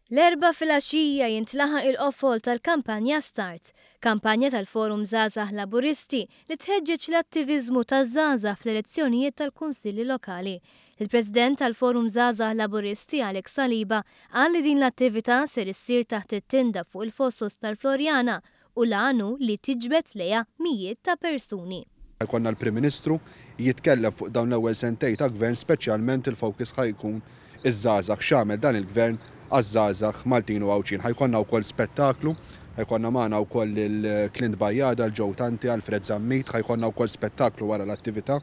L-Erbgħa filgħaxija jintlaħaq il-qofol tal-kampanja Start, kampanja tal-Forum Żgħażagħ Laburisti li tħeġġeġ l-attiviżmu taż-żgħażagħ fl-elezzjonijiet tal-Kunsilli Lokali. Il-President tal-Forum Żgħażagħ Laburisti Alex Saliba qal li din l-attività ser issir taħt it-tinda fuq il-Fossos tal-Floriana u l-għan hu li tiġbed lejha mijiet ta' persuni. Jkollna l-Prim Ministru jitkellem fuq dawn l-ewwel sentejn ta' Gvern speċjalment il-focus ħa jkun iż-żgħażagħ x'għamel dan il-Gvern għaż-żgħażagħ Maltin u Għawdxin. Ħa jkollna wkoll spettaklu, ħa jkollna magħna wkoll lil Clint Bajada, l-Joe Tanti, Alfred Zammit, ħa jkollna wkoll spettaklu wara l-attività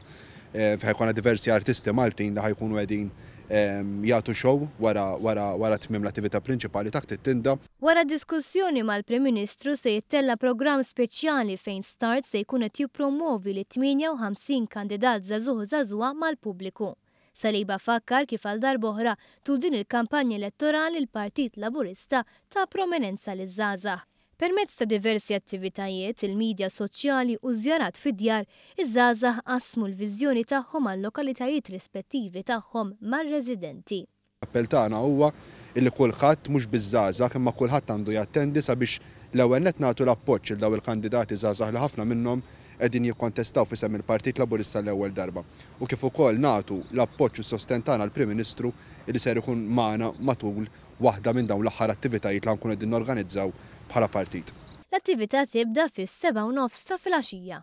fejn ħa jkollna diversi artisti Maltin li ħa jkunu qegħdin jagħtu show wara wara wara tmiem l-attività prinċipali taħt it-tinda. Wara diskussjoni mal-Prim Ministru se jittella' programm speċjali fejn Start se jkun qed jippromwovi lit-58 kandidat żagħżugħ u żagħżugħa mal-pubbliku. Saliba fakkar kif għal darb'oħra tul din il-kampanja elettorali l-Partit Laburista ta prominenza liż-żgħażagħ. Permezz ta' diversi attivitajiet, il-midja soċjali u żjarat fid-djar, iż-żgħażagħ qasmu l-viżjoni tagħhom għal-lokalitajiet rispettivi tagħhom mar-residenti. L-appell tagħna huwa li kulħadd, mhux biss żgħażagħ, imma kulħadd għandu jattendi sabiex l-ewwel nett nagħtu l-appoġġ lil dawn il-kandidati żgħażagħ li ħafna minnhom qegħdin jikkontestaw f'isem il-Partit Laburista l-ewwel darba u kif ukoll nagħtu l-appoġġ u s-sostenn tagħna għall-Prim Ministru li ser ikun magħna matul waħda minn dawn l-aħħar attivitajiet li ħa nkunu qegħdin norganizzaw bħala partit. L-attività tibda fis-sebgħa u nofs ta' filgħaxija.